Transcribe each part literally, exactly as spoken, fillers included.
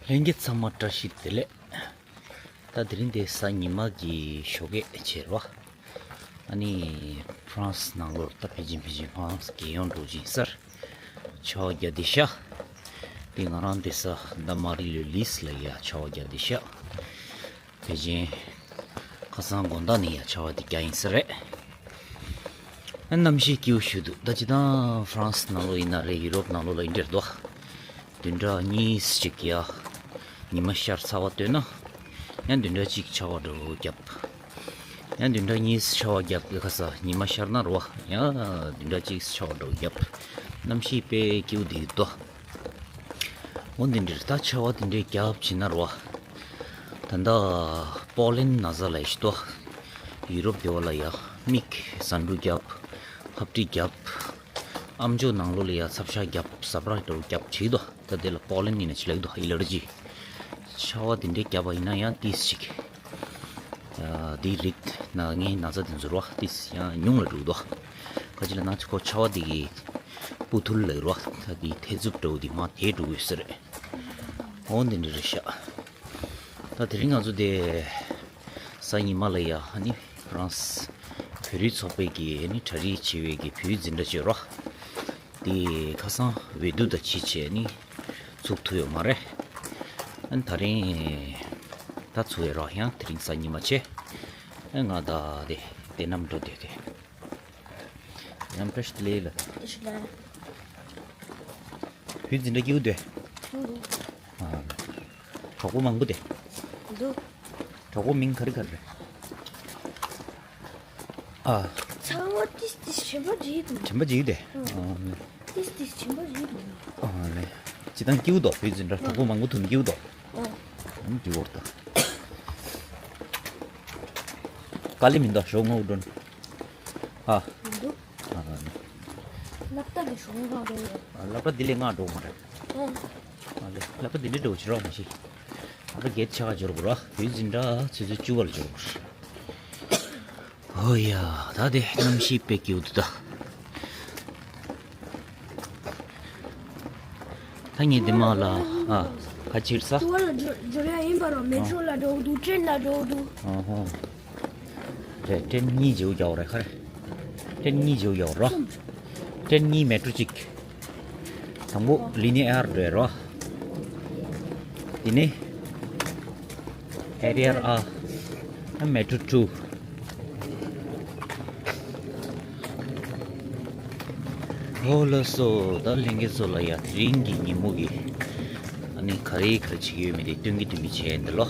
ལྷན་རྒྱས་ཚང་མ་བཀྲ་ཤིས་བདེ་ལེགས། ད་དེ་རིང་དེ་གཟའ་ཉི་མ་གི་ཞོགས་ཀས་བྱས་རོ། ཨ་ནི་ཧྥ་རན་སི་ནང་ལོགས་ད་ཕལ་ཆེར་ཕལ་ཆེར་ཧྥ་རན་སི་རྒྱལ་ཡོངས་འགྲོ་བཞིན་སར་ཆར་པ་བརྒྱབ་བསྡད་ཤག་དེ་ང་རང་བསྡད་ས་ད་མ་རི་ལོ་ལིས་ལ་ཡ་ཆར་པ་བརྒྱབ་བསྡད་ཤག་དེ་བཞིན་ཁ་སང་དགོང་དག་ནས་ཡ་ཆར་པ་དེ་བརྒྱབ་ཡིན་ས་རེད། ཨ་གནམ་གཤིས་སྐྱིད་པོ་ཞིག་འདུག་ད་སྤྱིར་བཏང་ཧྥ་རན་སི་ནང་ལོགས་ཡིན་ན་རེད། ཡུ་རོབ་ནང་ལོགས་ལ་ཡིན་འདྲ་རེད་དོ། བདུན་ཕྲག་གཉིས་ཤིག་ཡ་ཉི་མ་ཤར་ཚར་བ་སྟོན་ན། ཡང་བདུན་ཕྲག་གཅིག་ཆར་པ་འདྲ་བོ་བརྒྱབ། ཡང་བདུན་ཕྲག་གཉིས་ཆར་པ་བརྒྱབ་ཡོད་ཁ་ས་ཉི་མ་ཤར་ན་རོ། ཡང་བདུན་ཕྲག་གཅིག་ཆར་པ་འདྲ་བོ་བརྒྱབ། གནམ་གཤིས་དཔེ་སྐྱིད་པོ་འདུག་དོ། འོ་འདི་འདྲ་ད་ཆར་པ་འདི་འདྲའི་རྒྱབ་བྱེད་ན་རོ། ད་ལྟ་པོ་ལན་ན་ཚ་ལ་ཡི་ཤི་ཏོ། ཡུ་རོབ་དེ་བ་ལ་ཡ་མིག་ཟ་འབྲུ་རྒྱབ། ཕབ་ཏི་རྒྱབ། ཨམ་ཅོག་ནང་ལོགས་ལ་ཡ་ཚབ་ཤ་རྒྱབ། ཟ་འབྲུ་རྒྱབ་བྱེད་དོ། ད་དེ་ལ་པོ་ལན་ཡིན་ན་ཅི་ལབ་དོ། ཨི་ལར་ཇི། ཆར་པ་འདི་འདྲའི་རྒྱབ་པ་ཡིན་ན་ཡང་ཏིས་ཅིག་ཡ་འདིའི་རིགས་ན་ངའི་ན་ཚ་དེ་ཚོ་རོ་ཏིས་ཡང་ཉུང་ལ་འགྲོ་དོ། ཁ་ཅིག་ལ་ན་ཚ་ཁོ་ཆར་པ་འདི་གི་སྤུ་ཐུལ་ལ་རོ། ད་འདི་ཐེ་ཚུབ་འགྲོ་འདི་མ་དེ་འགྲོ་གི་ཟེར། འོ་འདི་འདྲ་རེད་ཤག་ད་དེ་རིང་ང་ཚོ་དེ་གཟའ་ཉི་མ་ལ་ཡ་ཨ་ནི་ཧྥ་རན་སི་བོད་རིགས་ཚོགས་པའི་གི་ཨ་ནི་གྲ་སྒྲིག་བྱེད་པའི་གི་བོད་ཡིག་འཛིན་གྲྭ་བཅོས་རོགས། དེ་ཁ་སང་འོས་བསྡུ་དང་ཕྱི་བྱས་ནི་ཚུགས་ཐུབ་ཡོད་མ་རེད། ཨ་ནི་ད་རིང་ད་ཚུགས་ཡོད་རོགས། ཡང་དེ་རིང་གཟའ་ཉི་མ་བྱས། ཨ་ང་ད་དེ་དེ་ནམ་འགྲོ་དེ་དེ། ཡང་བཀྲ་ཤིས་བདེ་ལེགས་ལ། བཀྲ་ཤིས་བདེ་ལེགས། བུ་འཛིན་གྲྭ་སྐྱིད་པོ་འདུག་ཨ། གྲོགས་པོ་མང་པོ་འདུག་འདུག་གྲོགས་པོ་མིང་ག་རེ་ག་རེ་རེད། ཨ། ཚང་མ་ཏིས་ཏིས་དྲན་པ་བརྗེད་འདུག་དྲན་པ་བརྗེད་འདུག་ཨ། ཏིས་ཏིས་དྲན་པ་བརྗེད་འདུག་ཨ་ལེ། སྤྱིར་བཏང་སྐྱིད་པོ་འདུག་བུ་འཛིན་གྲྭ། གྲོགས་པོ་མང་པོ་འདུག་སྐྱིད་པོ་འདུག་ཨ། ཨ་ནི་སྐྱིད་པོ་འདུག་དཀའ་ལས་མི་འདུག་ཞོགས་སྔ་པོ་འགྲོ་ནི། ཨ། མི་འདུག་ཨ་ནི། སློབ་གྲྭ་ལས་ཞོགས་སྔ་འགྲོ་ཡོད། ཨ། སློབ་གྲྭ་འདི་ལས་སྔ་འགྲོ་མ་རེད། ཨ། ཨ་ལེ། སློབ་གྲྭ་འདི་འདྲ་འགྲོ་བྱེད་རོགས་མ་བྱེད། སློབ་གྲྭ་བརྒྱད་ཆ་ག་འབྱོར་དགོས་ར། བུ་འཛིན་གྲྭ་ཆུ་ཚོད་བཅུ་པ་ལ་འབྱོར་དགོས། ཨོ་ཡ། ད་དེ་གནམ་གཤིས་དཔེ་སྐྱིད་པོ་འདུག་ད། ད་ངས་འདི་མ་ལ། ཨ། ཁ་ཕྱིར་ས། དུ་བ་ལ་འབྱོར་འབྱོར་ཡ་ཡིན་པ་རོ། མེ་ཊྲོ་ལ་འགྲོ་འདུག་ཊེན་ལ་འགྲོ་འདུག་ཨ་ཧོ། རེད། ཊེན་གཉིས་བརྗེ་པོ་རྒྱག་རེད་ཁ་རེད། ཊེན་གཉིས་བརྗེ་པོ་རྒྱག་རོ། ཊེན་གཉིས་མེ་ཊྲོ་གཅིག་དང་པོ་ལི་ནི་ཨར་འགྲོ་ཡ་རོ། དེ་ནས་ཨེ་རི་ཡར་ཨ། མེ་ཊྲོ་ཊུ། ཨོ་ལགས་སོ། ད་ལྷན་རྒྱས་ཚོ་ལ་ཡ་དེ་རིང་གི་ཉིན་མོ་གི་ཨ་ནི་ག་རེ་ག་རེ་བྱེད་ཀྱི་ཡོད་མེད་དེ་སྟོན་གྱི་སྟོན་གྱི་བྱས་འདི་ལོ།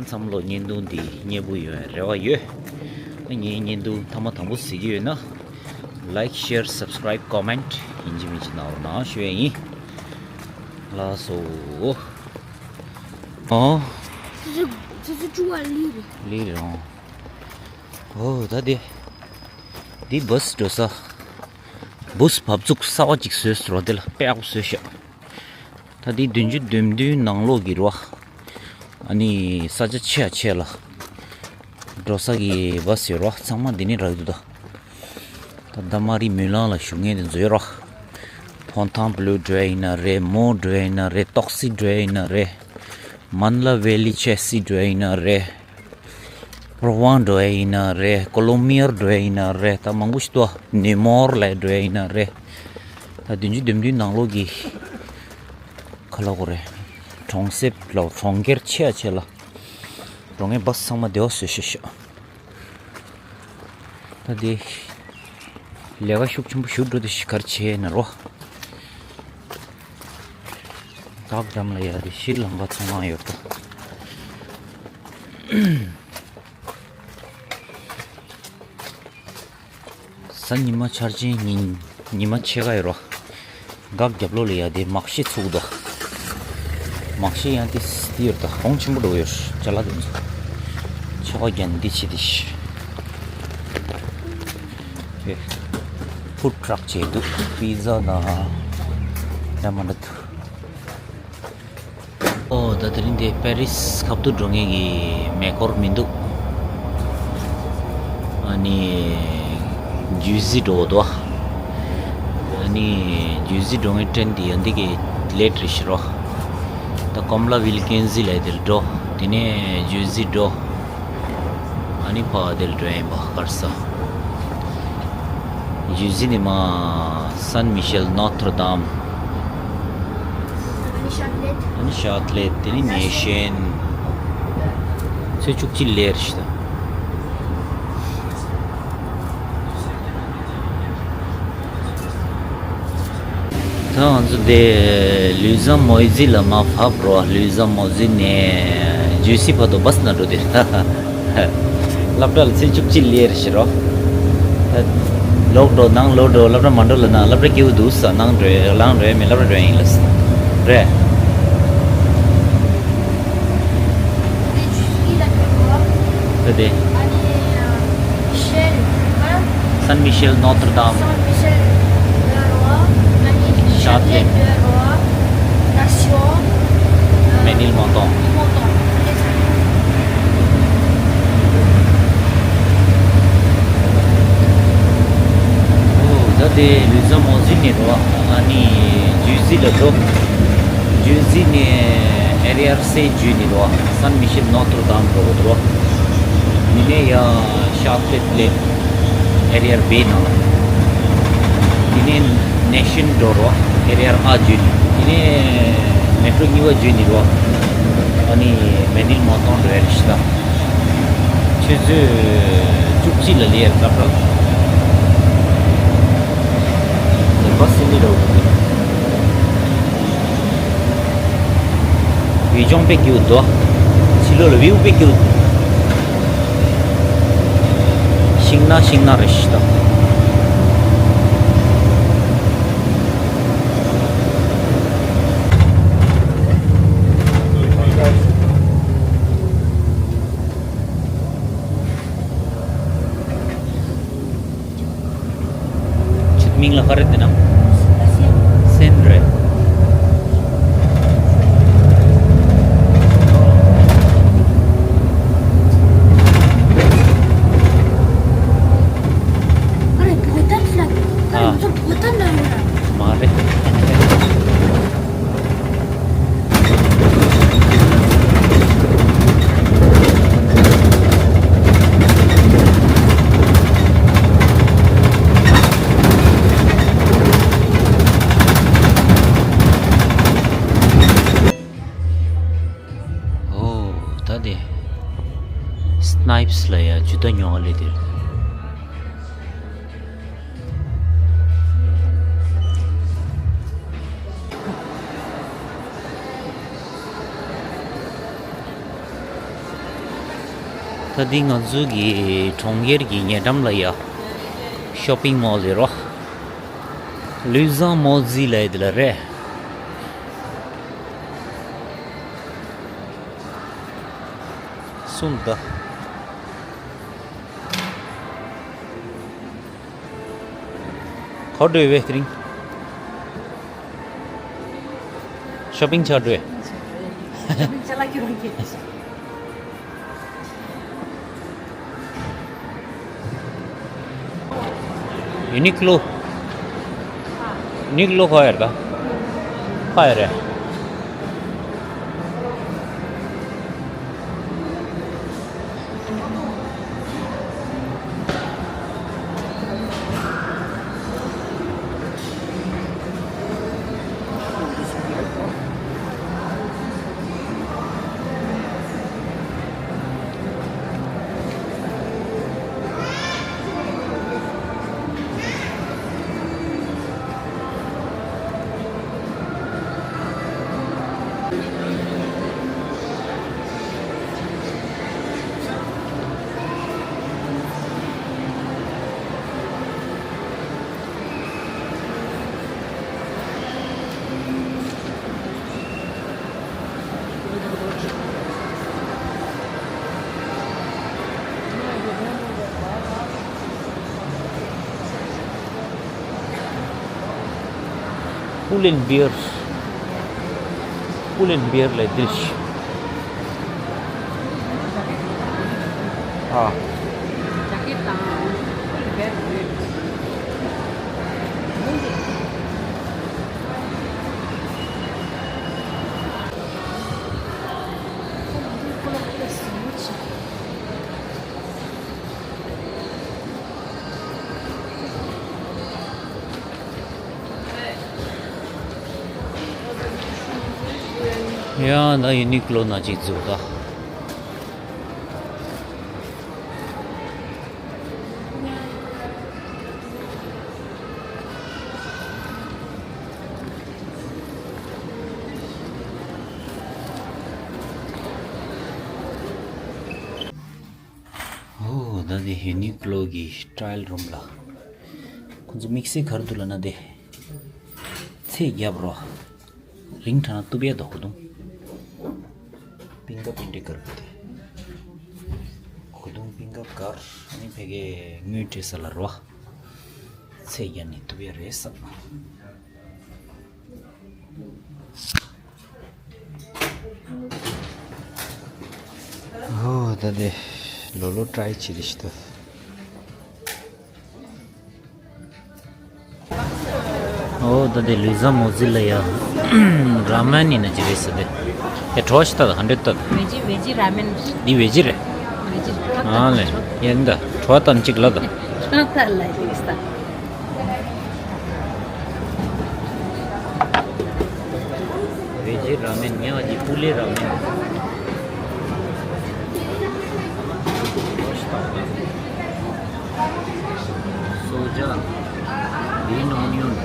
ཚང་མ་ལོ་བརྙན་ཐུང་འདི་མཉེས་པོ་ཡོང་བའི་རེ་བ་ཡོད། ངའི་བརྙན་ཐུང་ཐ་མ་དང་པོ་གཟིགས་ཀྱི་ཡོད་ན། Like, share, subscribe, comment ཡིན་གཅིག་མིན་གཅིག་གནང་རོགས་གནང་ཞུ་ཡ་ཡིན། ལགས་སོ། ཨོ། ཆུ་ཚོད་ཆུ་ཚོད་བཅུ་པ་ལི་རེད། ལི་རེད་ཨང་། ཨོ་ད་དེ། འདི་བཱ་སི་འགྲོ་ས། བཱ་སི་བབས་ཚུགས་གསར་པ་ཅིག་བཟོས་སོང་ར། དེ་ལ་དཔེ་ཡག་པོ་བཟོས་ཤག་ད་འདི་བདུན་ཅུ་དོན་བདུན་ནང་ལོགས་ཀྱི་རོ། ཨ་ནི་ས་ཆ་ཆེ་ཡ་ཆེ་ལ་འགྲོ་ས་གི་བཱ་སི་ཡོད་རོ། ཚང་མ་འདི་ནས་རག་འདུག་ད། ད་ད་མ་རི་མུན་ལང་ལ་བཞུགས་མཁན་དེ་ཚོ་ཡོད་རོ། ཕོན་ཐང་བློ་འགྲོ་ཡ་ཡིན་ན་རེད། མོ་འགྲོ་ཡ་ཡིན་ན་རེད། ཏོག་སི་འགྲོ་ཡ་ཡིན་ན་རེད། མན་ལ་ཝེ་ལི་ཆེ་སི་འགྲོ་ཡ་ཡིན་ན་རེད། པྲོ་ཝང་འགྲོ་ཡ་ཡིན་ན་རེད། ཀོ་ལོ་མིར་འགྲོ་ཡ་ཡིན་ན་རེད། ད་མང་པོ་ཞིག་འདུག་ནེ་མོར་ལ་འགྲོ་ཡ་ཡིན་ན་རེད། ད་བདུན་ཅུ་དོན་བདུན་ནང་ལོགས་ཀྱི་ག་ལབ་དགོས་རེད། གྲོང་གསེབ་ལ་གྲོང་ཁྱེར་ཆེ་ཡ་ཆེ་ལ་འགྲོ་མཁན་བཱ་སི་ཚང་མ་དེ་བ་བཟོས་ཤག་ཤག་ད་དེ་ལས་ཀ་ཤུགས་ཆེན་པོ་ཞུ་འགྲོ་དེ་ཤི་གར་བྱས་ན་རོ། བདག་འགྲམ་ལ་ཡ་དེ་ཤི་ལང་ཀ་ཚང་མ་ཡོད་ད། གཟའ་ཉི་མ་འཆར་ཅན་ཉིན་ཉི་མ་ཕྱེད་ཀ་ཡོད་རོ། འགག་རྒྱབ་ལོགས་ལ་ཡ་དེ་མག་ཤི་ཚུགས་འདུག་མག་ཤི་ཡང་དེ་སི་ཡོད་ད། གོང་ཆེན་པོ་འགྲོ་ཡོད། ཅ་ལག་དེ་ཚོ་ཆ་བ་རྒྱན་འདི་ཆེ་དེ་ཤི། ཕུད་ཊྲག་བྱས་འདུག་པི་ཛ་དང་ཡ་མ་འདྲ་འདུག་ཨོ་ད་དེ་རིང་དེ་པེ་རིས་ཁ་ཐུག་འགྲོ་མཁན་གྱི་མེ་འཁོར་མི་འདུག་ཨ་ནི་ཇུ་ཟི་འགྲོ་འདུག་ཨ་ནི་ཇུ་ཟི་འགྲོ་མཁན་ཊེན་དེ་ཡ་འདི་གི་ལེ་ཊི་རེད་ཤི་རོ། ད་ ཀོམ་ལ་ཝིལ་ཀིན་སི་ལ་དེར་འགྲོ། དེ་ནས་ཇུ་སི་འགྲོ། ཨ་ནི་ཕ་དེར་འགྲོ་ཡིན་པ་ཁར་ས། ཇུ་སི་ནི་མ་སན་མི་ཤེལ་ནོ་ཐར་དམ། ཨ་ནི་ཤར་ལེ། ཨ་ནི་ཤར་ལེ། དེ་ནི་ནེ་ཤན། ཚེས་བཅུ་གཅིག་ལེར་ཤི་ད། ད་ང་ཚོ་དེ་ལུས་བཟང་མོ་ཡི་རྫི་ལ་མ་བབས་རོ། ལུས་བཟང་མོ་ཡི་རྫི་ནས་ཇུ་སི་བར་དུ་བས་ན་འགྲོ་དེ། སློབ་གྲྭ་ལ་ཚེས་བཅུ་གཅིག་ལེར་ཤི་རོ། ལོག་འགྲོ་ནང་ལོག་འགྲོ། སློབ་གྲྭ་མ་འགྲོ་ལ་ན་སློབ་གྲྭ་སྐྱིད་པོ་འདུག་ས། ནང་འགྲོ་ལང་འགྲོ་མེད། སློབ་གྲྭ་འགྲོ་ཡིན་ལ་ས་རེད། དེ་དེ། San Michel Notre Dame. San Michel de Roi, Châtelet de Roi, Nation, Menil Monton. Monton. ཨོ་ད་དེ་ལུས་བཟང་མོ་ཡི་རྫི་ནས་རོ། ཨ་ནི་ཇུ་སི་ལ་འགྲོ། ཇུ་སི་ནས་ཨེ་རི་ཡར་སེ་ཇུ་ནས་རོ། སན་མི་ཤེལ་ནོ་ཐར་དམ་འགྲོ་གོ་འགྲོ། དེ་ནས་ཡ་ཤར་ལེ་ལེ་ཨེ་རི་ཡར་བེ་ནང་། དེ་ནས་ནེ་ཤན་འགྲོ་རོ། ཨེ་རི་ཡར་ཨ་ཇུ་ནས། དེ་ནས་མེ་ཊོ་གཉིས་པ་ཇུ་ནས་རོ། ཨ་ནི་མེ་ནིལ་མོ་ཏོང་འགྲོ་ཡ་རེད་ཤི་ད། ཆུ་ཚོད་བཅུ་གཅིག་ལ་ལེ་ཡར་སློབ་གྲྭ། ལེ་བ་སི་ནི་རོ། ཝི་ཇོང་པེ་ཀྱུ་དོ། ཕྱི་ལོགས་ལ་བིའུ་པེ་ཀྱུ། ཤིང་ནགས་ཤིང་ནགས་རེད་ཤི་ད། ཁྱེད་མིང་ལ་ཧ་རེད་དེ་ན། སེན་རེད། ཨ་རེ་བོ་ཏན་ལ། ཨ་རེ་ཨ། ཚོ་བོ་ཏན་ལ་ཡོད་ན། མ་རེད། ཨོ་ད་དེ་སི་ནའིབ་སི་ལ་ཡ་ཇུ་ད་ཉོ་བ་ལས་དེ། ད་འདི་ང་ཚོ་གི་གྲོང་ཁྱེར་གྱི་ཉེ་འགྲམ་ལ་ཡ་ཤོ་པིང་མོལ་ཡོད་རོ། ལུས་བཟང་མོ་ཟི་ལ་ཡ་དེ་ལ་རེད། གསུམ་ད། ག་འགྲོ་བས་དེ་རིང་། ཤོ་པིང་ཆ་འགྲོ། ཤོ་པིང་ཆ་ལ་ཁྱོད་རང་གིས། ཡུ་ནི་ཀློ། ཡུ་ནི་ཀློ་ག་ཡར་ད། ག་ཡར་རེད། Pull and bear. Pull and bear like this. Ah. ཡང་ད་ཡུ་ནི་ཀློ་ན་ཅིག་འཛུལ་ད། ཨོ་ད་དེ་ཡུ་ནི་ཀློ་གི་ཊྲ་ཡལ་རུམ་ལ། ཁོང་ཚོ་དམིགས་བསལ་ག་རེ་འདུག་ལབ་ན་དེ། ཚད་བརྒྱབ་རོགས། རིང་དྲགས་ན་གཏུབ་ཡས་འདུག་གོ་དུང་། པིན་ཀབ་པིན་ཏྲི་དཀར་པོ་དེ། གོ་དུང་པིན་ཀབ་དཀར། ཨ་ནི་ཕ་གིའི་དངུལ་སྤྲད་ས་ལ་རོ། ཚད་བརྒྱབ་ནས་གཏུབ་ཡས་རེད་བསམ། ཨོ་ད་དེ་ལོ་ལོ་ཊྲའི་བྱེད་རེད་ཤི་ད། ཨོ་ད་དེ་ལུས་ཟམ་མོ་ཟི་ལ་ཡ། ར་མེན་ཡིན་ན་ཅི་རེད་ཟེར་དེ། ཨེ་བྲོ་ཞིག་ལྟ་ད་ཧན་ཌེ་ཌི་ལྟ་ད། ཝེ་ཇི་ཝེ་ཇི་ར་མེན། འདི་ཝེ་ཇི་རེད། ཝེ་ཇི་ཨ་ལེ། ཡིན་ད་བྲོ་བ་ལྟ་ན་གཅིག་ལ་ད། ཁྱོད་ལྟ་ལ་ཡིན་ད། ཝེ་ཇི་ར་མེན་ཉག་གི་པུ་ལེ་ར་མེན། སོ་ཇ། Green onion།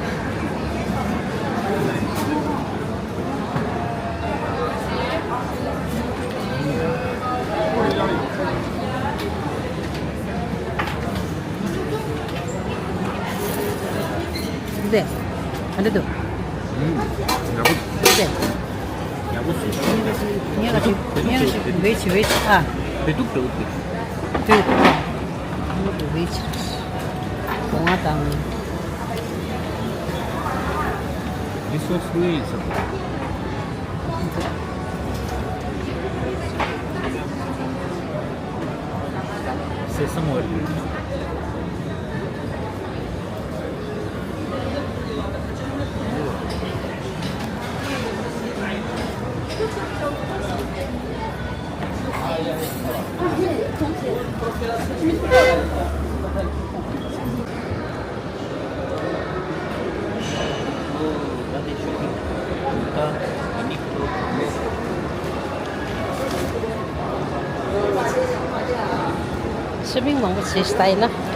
འདི། ཨ་འདི་འདུག་ཡག་པོ། འདི། ཡག་པོ་བཟོས་ཤག་ངས་ལ་ཅིག་ངས་ལ་ཅིག་ཝེ་ཇི་ཝེ་ཇི་ཨ། བེ་ཏུག་འདྲ་བོ་འདུག་འདི། ཝེ་ཇི། སྒོ་ང་དང་། འདི་སོ་སི་ངའི་ཡིན་ས། སེམས་ཨོལ། ཤོ་པིང་མང་པོ་བྱས་ཤག་ད་ཡིན་ན།